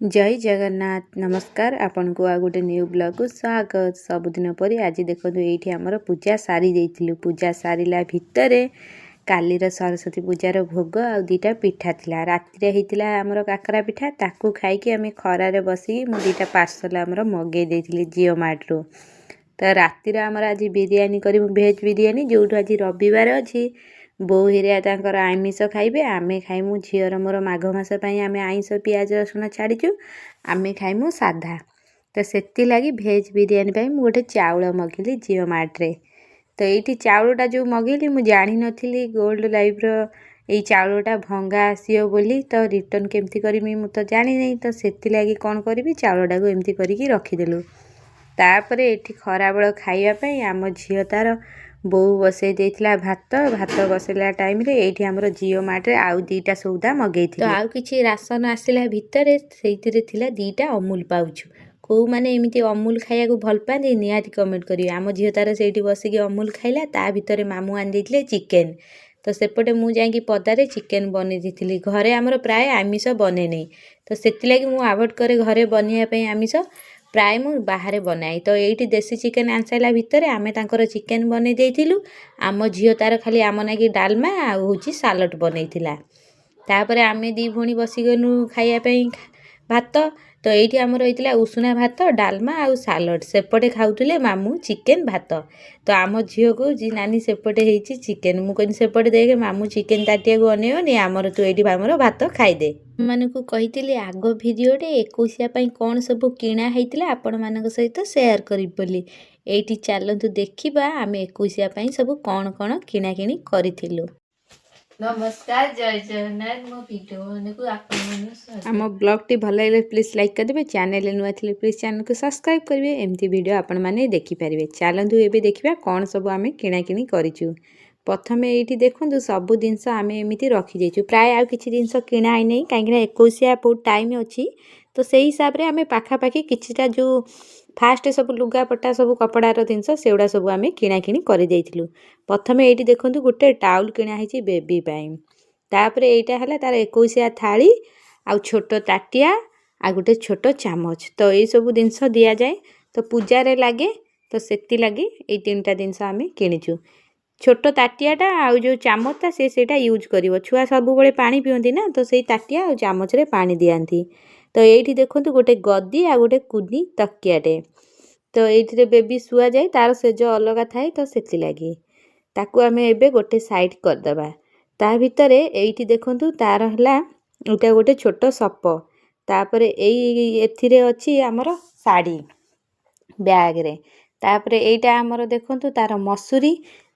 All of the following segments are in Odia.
ଜୟ ଜଗନ୍ନାଥ। ନମସ୍କାର ଆପଣଙ୍କୁ, ଆଉ ଗୋଟେ ନ୍ୟୁ ବ୍ଲଗ୍କୁ ସ୍ୱାଗତ। ସବୁଦିନ ପରି ଆଜି ଦେଖନ୍ତୁ, ଏଇଠି ଆମର ପୂଜା ସାରି ଦେଇଥିଲୁ। ପୂଜା ସାରିଲା ଭିତରେ କାଲିର ସରସ୍ୱତୀ ପୂଜାର ଭୋଗ ଆଉ ଦୁଇଟା ପିଠା ଥିଲା। ରାତିରେ ହେଇଥିଲା ଆମର କାକରା ପିଠା। ତାକୁ ଖାଇକି ଆମେ ଖରାରେ ବସିକି ମୁଁ ଦୁଇଟା ପାର୍ସଲ ଆମର ମଗେଇ ଦେଇଥିଲି ଜିଓ ମାର୍ଟରୁ। ତ ରାତିରେ ଆମର ଆଜି ବିରିୟାନୀ କରିବୁ, ଭେଜ୍ ବିରିୟାନୀ। ଯେଉଁଠୁ ଆଜି ରବିବାର ଅଛି, ବୋଉ ହେରିଆ ତାଙ୍କର ଆମିଷ ଖାଇବେ। ଆମେ ଖାଇମୁ ଝିଅର ମୋର, ମାଘ ମାସ ପାଇଁ ଆମେ ଆଇଁଷ ପିଆଜ ରସୁଣ ଛାଡ଼ିଛୁ, ଆମେ ଖାଇମୁ ସାଧା। ତ ସେଥିଲାଗି ଭେଜ୍ ବିରିୟାନୀ ପାଇଁ ମୁଁ ଗୋଟେ ଚାଉଳ ମଗେଇଲି ଜିଓ ମାର୍ଟରେ। ତ ଏଇଠି ଚାଉଳଟା ଯେଉଁ ମଗେଇଲି, ମୁଁ ଜାଣିନଥିଲି ଗୋଲ୍ଡ ଲାଇଫ୍ର ଏଇ ଚାଉଳଟା ଭଙ୍ଗା ଆସିବ ବୋଲି। ତ ରିଟର୍ଣ୍ଣ କେମିତି କରିମି ମୁଁ ତ ଜାଣିନାହିଁ। ତ ସେଥିଲାଗି କ'ଣ କରିବି, ଚାଉଳଟାକୁ ଏମିତି କରିକି ରଖିଦେଲୁ। ତାପରେ ଏଠି ଖରାବେଳ ଖାଇବା ପାଇଁ ଆମ ଝିଅ ତାର ବୋଉ ବସେଇ ଦେଇଥିଲା ଭାତ। ଭାତ ବସେଇଲା ଟାଇମ୍ରେ ଏଇଠି ଆମର ଜିଓ ମାର୍ଟରେ ଆଉ ଦୁଇଟା ସଉଦା ମଗେଇଥିଲି। ତ ଆଉ କିଛି ରାସନ ଆସିଲା ଭିତରେ ସେଇଥିରେ ଥିଲା ଦୁଇଟା ଅମୁଲ ପାଉଚ୍। କେଉଁମାନେ ଏମିତି ଅମୁଲ ଖାଇବାକୁ ଭଲ ପାଆନ୍ତି, ନିହାତି କମେଣ୍ଟ କରିବେ। ଆମ ଝିଅ ତାର ସେଇଠି ବସିକି ଅମୁଲ ଖାଇଲା। ତା ଭିତରେ ମାମୁଁ ଆଣି ଦେଇଥିଲେ ଚିକେନ୍। ତ ସେପଟେ ମୁଁ ଯାଇକି ପଦାରେ ଚିକେନ୍ ବନେଇ ଦେଇଥିଲି। ଘରେ ଆମର ପ୍ରାୟ ଆମିଷ ବନେନି, ତ ସେଥିଲାଗି ମୁଁ ଆଭଏଡ଼ କରେ ଘରେ ବନେଇବା ପାଇଁ। ଆମିଷ ପ୍ରାୟ ମୁଁ ବାହାରେ ବନାଏ। ତ ଏଇଠି ଦେଶୀ ଚିକେନ୍ ଆଣିସାରିଲା ଭିତରେ ଆମେ ତାଙ୍କର ଚିକେନ୍ ବନେଇ ଦେଇଥିଲୁ। ଆମ ଝିଅ ତାର ଖାଲି ଆମ ନାଗି ଡାଲମା ଆଉ ହେଉଛି ସାଲଡ଼ ବନେଇଥିଲା। ତାପରେ ଆମେ ଦୁଇ ଭଉଣୀ ବସିଗଲୁ ଖାଇବା ପାଇଁ ଭାତ। ତ ଏଇଠି ଆମର ହେଇଥିଲା ଉଷୁନା ଭାତ, ଡାଲମା ଆଉ ସାଲଡ଼। ସେପଟେ ଖାଉଥିଲେ ମାମୁଁ ଚିକେନ୍ ଭାତ। ତ ଆମ ଝିଅ କହୁଛି, "ନାନୀ, ସେପଟେ ହେଇଛି ଚିକେନ୍।" ମୁଁ କହିଲି, "ସେପଟେ ଦେଖେ, ମାମୁଁ ଚିକେନ୍ ତାଟିଆକୁ ଅନେଇବନି ଆମର, ତୁ ଏଇଠି ଆମର ଭାତ ଖାଇଦେ।" ମାନଙ୍କୁ କହିଥିଲି ଆଗ ଭିଡ଼ିଓରେ ଏକୋଇଶିଆ ପାଇଁ କ'ଣ ସବୁ କିଣା ହେଇଥିଲା ଆପଣମାନଙ୍କ ସହିତ ସେୟାର କରିବି ବୋଲି। ଏଇଠି ଚାଲନ୍ତୁ ଦେଖିବା, ଆମେ ଏକୋଇଶିଆ ପାଇଁ ସବୁ କ'ଣ କ'ଣ କିଣାକିଣି କରିଥିଲୁ। ନମସ୍କାର, ଜୟ ଜଗନ୍ନାଥ। ମୋ ଭିଡ଼ିଓ ମାନଙ୍କୁ ଆପଣମାନଙ୍କୁ ସ୍ୱାଗତ। ଆମ ବ୍ଲଗ୍ଟି ଭଲ ଲାଗିଲେ ପ୍ଲିଜ୍ ଲାଇକ୍ କରିଦେବେ। ଚ୍ୟାନେଲରେ ନୂଆ ଥିଲେ ପ୍ଲିଜ୍ ଚ୍ୟାନେଲକୁ ସବସ୍କ୍ରାଇବ୍ କରିବେ। ଏମିତି ଭିଡ଼ିଓ ଆପଣମାନେ ଦେଖିପାରିବେ। ଚାଲନ୍ତୁ ଏବେ ଦେଖିବା କ'ଣ ସବୁ ଆମେ କିଣାକିଣି କରିଛୁ। ପ୍ରଥମେ ଏଇଠି ଦେଖନ୍ତୁ, ସବୁ ଜିନିଷ ଆମେ ଏମିତି ରଖିଦେଇଛୁ। ପ୍ରାୟ ଆଉ କିଛି ଜିନିଷ କିଣା ହେଇନାହିଁ, କାହିଁକିନା ଏକୋଇଶିଆ ବହୁତ ଟାଇମ୍ ଅଛି। ତ ସେଇ ହିସାବରେ ଆମେ ପାଖାପାଖି କିଛିଟା ଯେଉଁ ଫାଷ୍ଟ ସବୁ ଲୁଗାପଟା, ସବୁ କପଡ଼ାର ଜିନିଷ, ସେଗୁଡ଼ା ସବୁ ଆମେ କିଣାକିଣି କରିଦେଇଥିଲୁ। ପ୍ରଥମେ ଏଇଠି ଦେଖନ୍ତୁ, ଗୋଟେ ଟାଉଲ୍ କିଣା ହେଇଛି ବେବି ପାଇଁ। ତାପରେ ଏଇଟା ହେଲା ତାର ଏକୋଇଶିଆ ଥାଳି ଆଉ ଛୋଟ ତାଟିଆ ଆଉ ଗୋଟେ ଛୋଟ ଚାମଚ। ତ ଏଇସବୁ ଜିନିଷ ଦିଆଯାଏ, ତ ପୂଜାରେ ଲାଗେ। ତ ସେଥିଲାଗି ଏଇ ତିନିଟା ଜିନିଷ ଆମେ କିଣିଛୁ। ଛୋଟ ତାଟିଆଟା ଆଉ ଯେଉଁ ଚାମଚଟା, ସେ ସେଇଟା ୟୁଜ୍ କରିବ। ଛୁଆ ସବୁବେଳେ ପାଣି ପିଅନ୍ତି ନା, ତ ସେଇ ତାଟିଆ ଆଉ ଚାମଚରେ ପାଣି ଦିଅନ୍ତି। ତ ଏଇଠି ଦେଖନ୍ତୁ, ଗୋଟେ ଗଦି ଆଉ ଗୋଟେ କୁନି ତକିଆଟେ। ତ ଏଇଥିରେ ବେବି ଶୁଆଯାଏ, ତାର ଶେଜ ଅଲଗା ଥାଏ। ତ ସେଥିଲାଗି ତାକୁ ଆମେ ଏବେ ଗୋଟେ ସାଇଡ଼୍ କରିଦେବା। ତା ଭିତରେ ଏଇଠି ଦେଖନ୍ତୁ, ତାର ହେଲା ଏଇଟା ଗୋଟେ ଛୋଟ ସପ। ତାପରେ ଏଇ ଏଥିରେ ଅଛି ଆମର ଶାଢ଼ୀ ବ୍ୟାଗରେ। ତାପରେ ଏଇଟା ଆମର ଦେଖନ୍ତୁ ତାର ମସୁରୀ।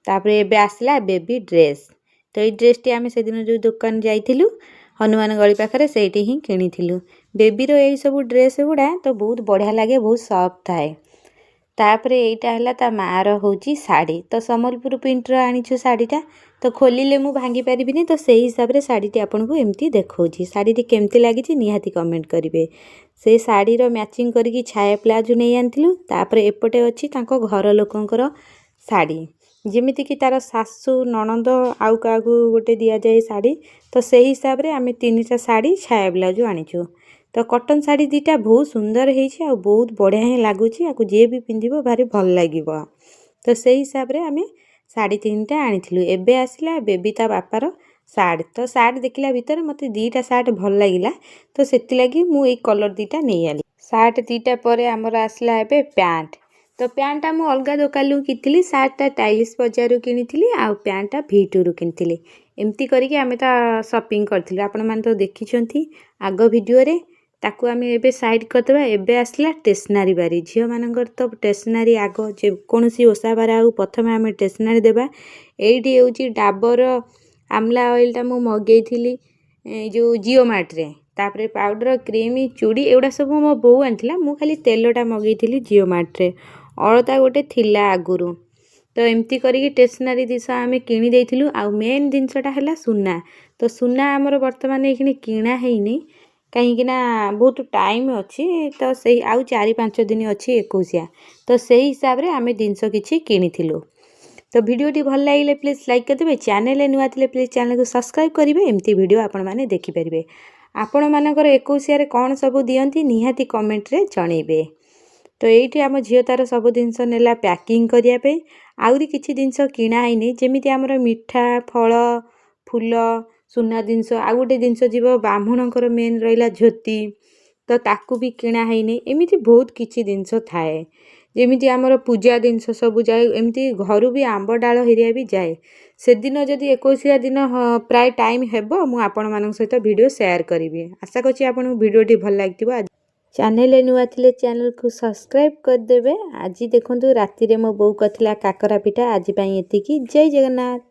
ତାପରେ ଏବେ ଆସିଲା ବେବି ଡ୍ରେସ୍। ତ ଏଇ ଡ୍ରେସ୍ଟି ଆମେ ସେଦିନ ଯେଉଁ ଦୋକାନ ଯାଇଥିଲୁ ହନୁମାନ ଗଳି ପାଖରେ, ସେଇଠି ହିଁ କିଣିଥିଲୁ। ବେବିର ଏଇ ସବୁ ଡ୍ରେସ୍ ଗୁଡ଼ା ତ ବହୁତ ବଢ଼ିଆ ଲାଗେ, ବହୁତ ସଫ୍ଟ ଥାଏ। ତାପରେ ଏଇଟା ହେଲା ତା ମାଆର ହେଉଛି ଶାଢ଼ୀ। ତ ସମ୍ବଲପୁର ପ୍ରିଣ୍ଟର ଆଣିଛୁ ଶାଢ଼ୀଟା। ତ ଖୋଲିଲେ ମୁଁ ଭାଙ୍ଗି ପାରିବିନି, ତ ସେଇ ହିସାବରେ ଶାଢ଼ୀଟି ଆପଣଙ୍କୁ ଏମିତି ଦେଖାଉଛି। ଶାଢ଼ୀଟି କେମିତି ଲାଗିଛି, ନିହାତି କମେଣ୍ଟ କରିବେ। ସେ ଶାଢ଼ୀର ମ୍ୟାଚିଂ କରିକି ଛାୟା ପ୍ଲାଜୋ ନେଇ ଆଣିଥିଲୁ। ତାପରେ ଏପଟେ ଅଛି ତାଙ୍କ ଘର ଲୋକଙ୍କର ଶାଢ଼ୀ, ଯେମିତିକି ତାର ଶାଶୁ, ନଣନ୍ଦ ଆଉ କାହାକୁ ଗୋଟେ ଦିଆଯାଏ ଶାଢ଼ୀ। ତ ସେଇ ହିସାବରେ ଆମେ ତିନିଟା ଶାଢ଼ୀ, ଛାୟା ବ୍ଲାଉଜ୍ ଆଣିଛୁ। ତ କଟନ୍ ଶାଢ଼ୀ ଦୁଇଟା ବହୁତ ସୁନ୍ଦର ହେଇଛି ଆଉ ବହୁତ ବଢ଼ିଆ ହିଁ ଲାଗୁଛି। ଆକୁ ଯିଏ ବି ପିନ୍ଧିବ ଭାରି ଭଲ ଲାଗିବ। ତ ସେଇ ହିସାବରେ ଆମେ ଶାଢ଼ୀ ତିନିଟା ଆଣିଥିଲୁ। ଏବେ ଆସିଲା ବେବି ତା ବାପାର ସାର୍ଟ। ତ ସାର୍ଟ ଦେଖିଲା ଭିତରେ ମୋତେ ଦୁଇଟା ସାର୍ଟ ଭଲ ଲାଗିଲା, ତ ସେଥିଲାଗି ମୁଁ ଏଇ କଲର୍ ଦୁଇଟା ନେଇଆଣିଲି। ସାର୍ଟ ଦୁଇଟା ପରେ ଆମର ଆସିଲା ଏବେ ପ୍ୟାଣ୍ଟ। ତ ପ୍ୟାଣ୍ଟଟା ମୁଁ ଅଲଗା ଦୋକାନରୁ କିଣିଥିଲି। ସାର୍ଟଟା ଟାଇଲିସ୍ ବଜାରରୁ କିଣିଥିଲି ଆଉ ପ୍ୟାଣ୍ଟଟା ଭି ଟୁରୁ କିଣିଥିଲି। ଏମିତି କରିକି ଆମେ ତା ସପିଂ କରିଥିଲୁ, ଆପଣମାନେ ତ ଦେଖିଛନ୍ତି ଆଗ ଭିଡ଼ିଓରେ। ତାକୁ ଆମେ ଏବେ ସାଇଡ଼୍ କରିଦେବା। ଏବେ ଆସିଲା ଷ୍ଟେସନାରୀ ବାରି। ଝିଅମାନଙ୍କର ତ ଷ୍ଟେସନାରୀ ଆଗ। ଯେକୌଣସି ଓଷା ବାର ଆଉ ପ୍ରଥମେ ଆମେ ଷ୍ଟେସନାରୀ ଦେବା। ଏଇଠି ହେଉଛି ଡାବର ଆମଲା ଅଏଲ୍ଟା ମୁଁ ମଗେଇଥିଲି ଏଇ ଯେଉଁ ଜିଓ ମାର୍ଟରେ। ତାପରେ ପାଉଡ଼ର, କ୍ରିମ୍, ଚୁଡ଼ି, ଏଗୁଡ଼ା ସବୁ ମୋ ବୋଉ ଆଣିଥିଲା। ମୁଁ ଖାଲି ତେଲଟା ମଗେଇଥିଲି ଜିଓ ମାର୍ଟରେ। ଅଳତା ଗୋଟେ ଥିଲା ଆଗରୁ। ତ ଏମିତି କରିକି ଷ୍ଟେସନାରୀ ଜିନିଷ ଆମେ କିଣି ଦେଇଥିଲୁ। ଆଉ ମେନ୍ ଜିନିଷଟା ହେଲା ସୁନା। ତ ସୁନା ଆମର ବର୍ତ୍ତମାନ ଏଇକ୍ଷଣି କିଣା ହେଇନି, କାହିଁକିନା ବହୁତ ଟାଇମ୍ ଅଛି। ତ ସେଇ ଆଉ 4-5 ଦିନ ଅଛି ଏକୋଇଶିଆ। ତ ସେଇ ହିସାବରେ ଆମେ ଜିନିଷ କିଛି କିଣିଥିଲୁ। ତ ଭିଡ଼ିଓଟି ଭଲ ଲାଗିଲେ ପ୍ଲିଜ୍ ଲାଇକ୍ କରିଦେବେ। ଚ୍ୟାନେଲରେ ନୂଆ ଥିଲେ ପ୍ଲିଜ୍ ଚ୍ୟାନେଲକୁ ସବସ୍କ୍ରାଇବ୍ କରିବେ। ଏମିତି ଭିଡ଼ିଓ ଆପଣମାନେ ଦେଖିପାରିବେ। ଆପଣମାନଙ୍କର ଏକୋଇଶିଆରେ କ'ଣ ସବୁ ଦିଅନ୍ତି ନିହାତି କମେଣ୍ଟରେ ଜଣେଇବେ। ତ ଏଇଠି ଆମ ଝିଅ ତା'ର ସବୁ ଜିନିଷ ନେଲା ପ୍ୟାକିଂ କରିବା ପାଇଁ। ଆହୁରି କିଛି ଜିନିଷ କିଣା ହେଇନି, ଯେମିତି ଆମର ମିଠା, ଫଳ, ଫୁଲ, ସୁନା ଜିନିଷ। ଆଉ ଗୋଟେ ଜିନିଷ ଯିବ ବ୍ରାହ୍ମଣଙ୍କର ମେନ୍ ରହିଲା ଝୋତି, ତ ତାକୁ ବି କିଣା ହେଇନି। ଏମିତି ବହୁତ କିଛି ଜିନିଷ ଥାଏ, ଯେମିତି ଆମର ପୂଜା ଜିନିଷ ସବୁ ଯାଏ। ଏମିତି ଘରୁ ବି ଆମ୍ବ ଡାଳ ହେରିଆ ବି ଯାଏ। ସେଦିନ ଯଦି ଏକୋଇଶିଆ ଦିନ ପ୍ରାୟ ଟାଇମ୍ ହେବ, ମୁଁ ଆପଣମାନଙ୍କ ସହିତ ଭିଡ଼ିଓ ସେୟାର କରିବି। ଆଶା କରୁଛି ଆପଣଙ୍କୁ ଭିଡ଼ିଓଟି ଭଲ ଲାଗିଥିବ। ଚ୍ୟାନେଲରେ ନୂଆ ଥିଲେ ଚ୍ୟାନେଲକୁ ସବସ୍କ୍ରାଇବ୍ କରିଦେବେ। ଆଜି ଦେଖନ୍ତୁ ରାତିରେ ମୋ ବୋଉ କରିଥିଲା କାକରା ପିଠା। ଆଜି ପାଇଁ ଏତିକି। ଜୟ ଜଗନ୍ନାଥ।